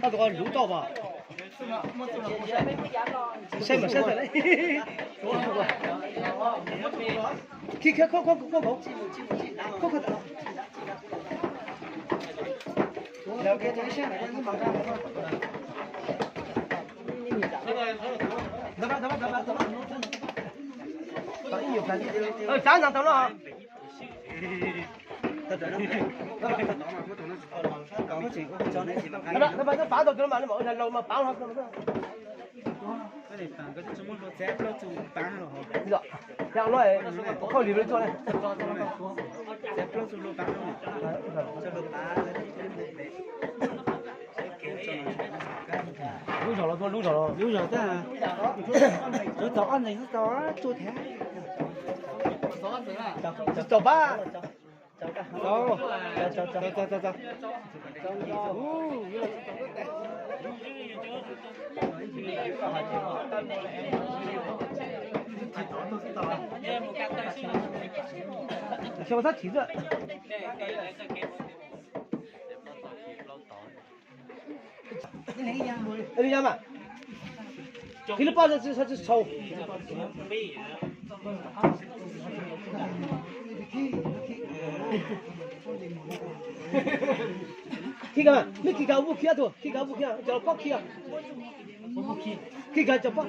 Koj tus ko luv tau mas. Saib mas saib tawm. Khi khawb khob khob khob khob. Tsav ntawd tau no. Pab tau tus no mas, laus mas pab no. Yog no, khauj li lub txoj ne. Lub zog los, lub zog los. Lub zog tag. Txog ob ntxees txog tsuj thiab. Txog pab. Li yam mas, khi lub pob txhau. Khi ka, neb khi ka ua khi tuaj, khi ka ua khi, cov pob khi. Khi ka cov pob.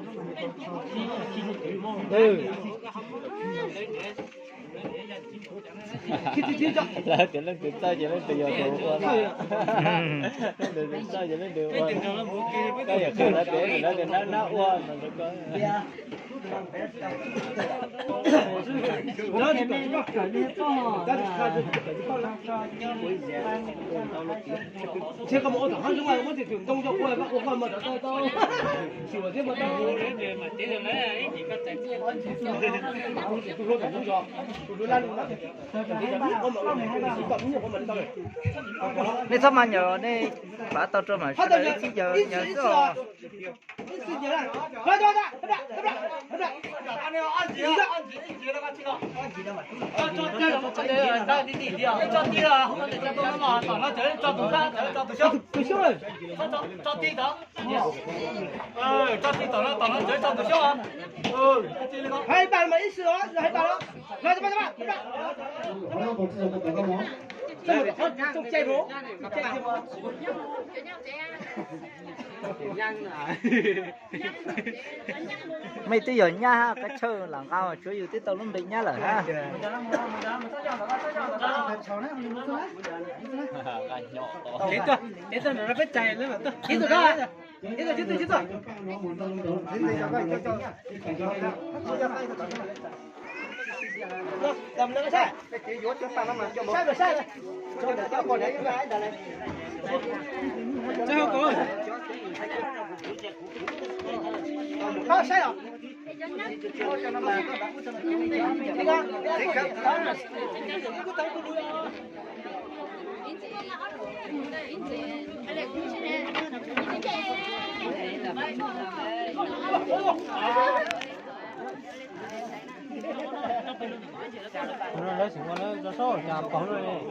Lawv tias leej twg txawj ces leej twg yog tus ua na. Leej twg tsis txawj ces leej twg ua. Koj yam qhia lawv tias lawv tias nab nab ua no rau koj. Ntshe koj mus ua tom qab zoo muab tus ntoo coj ua, koj ua koj mas rov tau tau. Xyuas thiab mas tau. Nej txhob mas nyuam, nej pab tau rau mam sawv daws ib txhij yawg nyab xwb os. Hais pam mas ib sim os, hais pam los. Mej twb yog nyab hab, qab chawj lam nqa tsuav yus twb tau lub npe nyab lawm hab. Lawv tseem ua lawv rau saub cas paug lawm.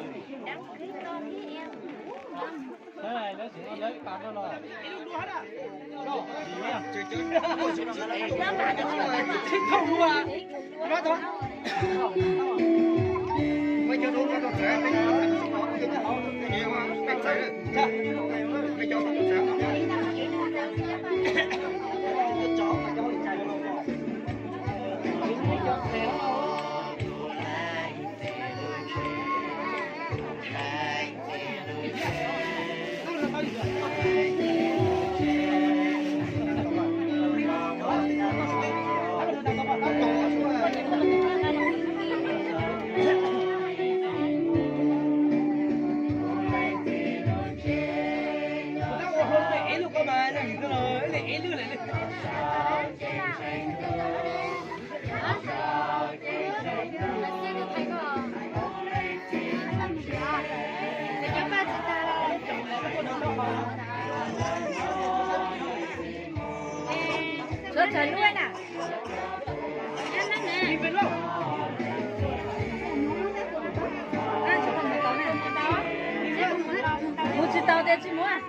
Tau tias tsis mus,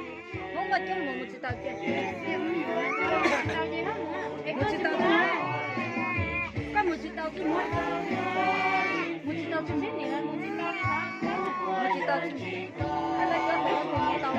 Hmoob muaj coob mus, mus tsis tau tias. Mus tsis tau tsis mus, koj mus tsis tau tsis mus, mus tsis tau tsis mus, mus tsis tau tsis mus, mus tsis tau tsis mus, koj tau cov mus tau.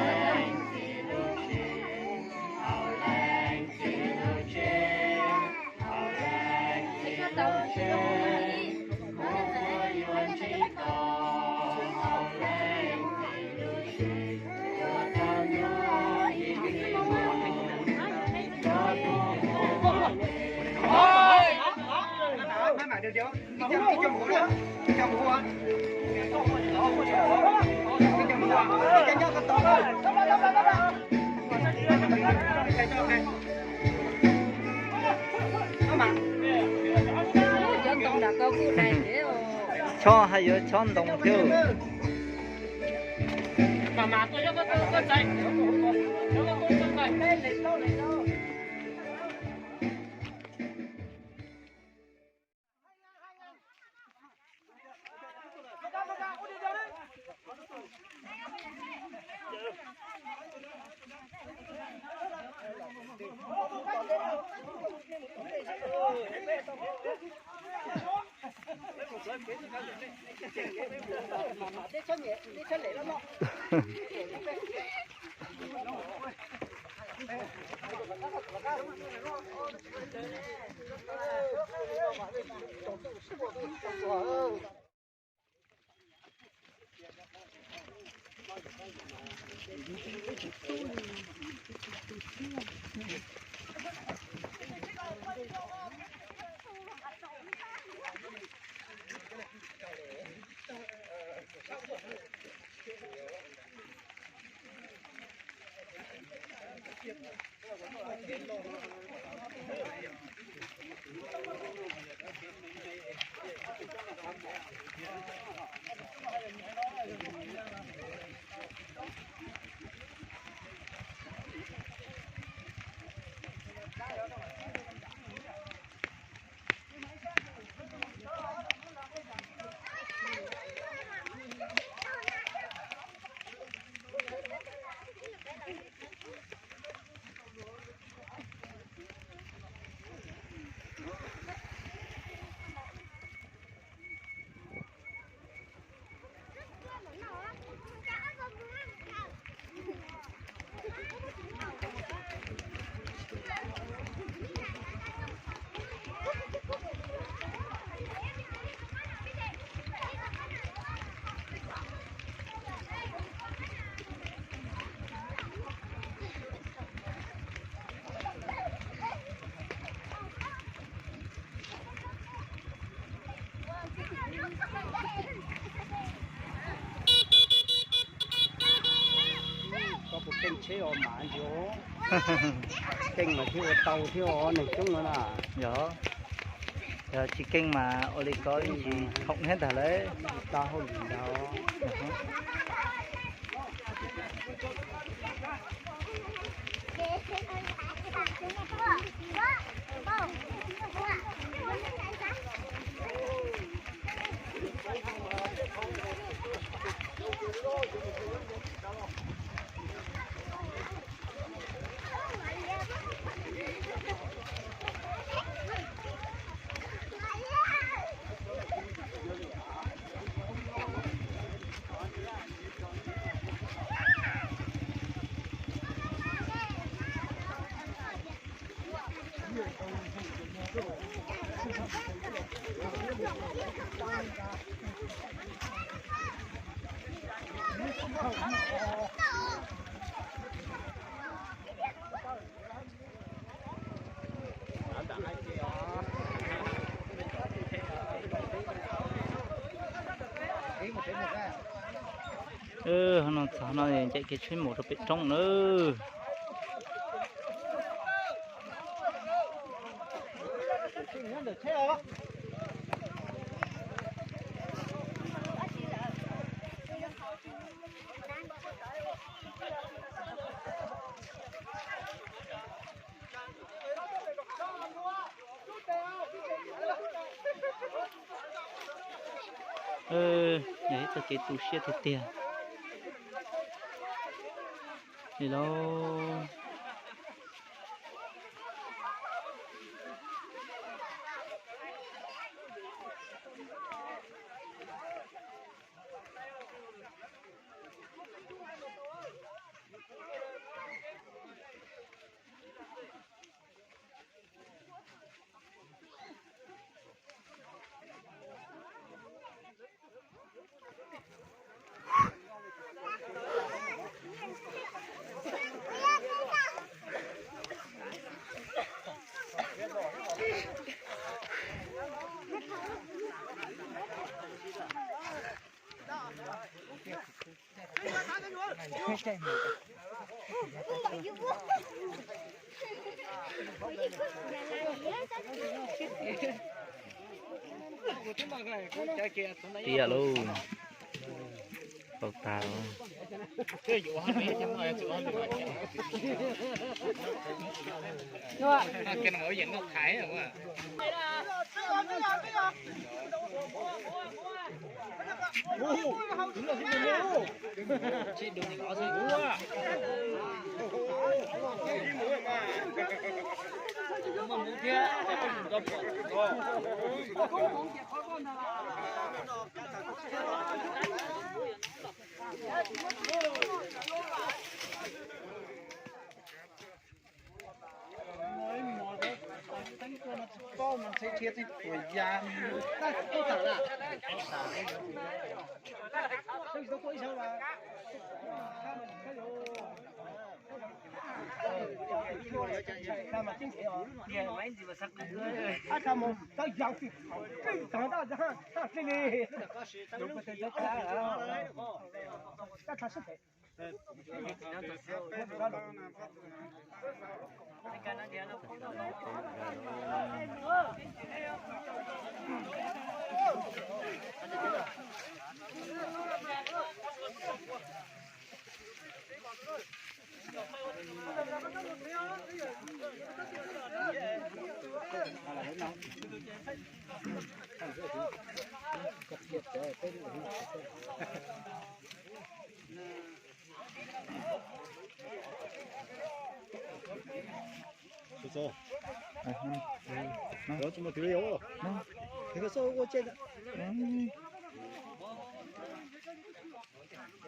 Chob haj yuav chob ntoo thiab. Koj puas keej tsheb os mas ntsia, keej mas thiaj ua tau thiab os, neeg coob no na. Yog, yog tsis keej mas ua li ko tsis khoom thiab ntag lauj. Tau hauj lwm ntag. Txog no ncaim kiag tsheb mus rau pem roob na. Yog ib txoj kev tu siab tiag tiag. Li lauj. Tiag lauj. Tau tag.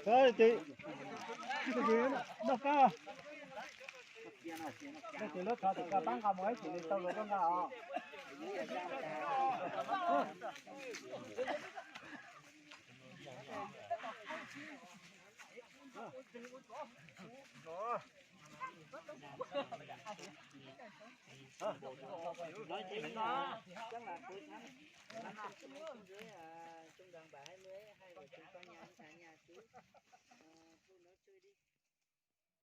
Leej twg lub tsov tus ko pab nqa mus ib chim li tau los koj nqa os.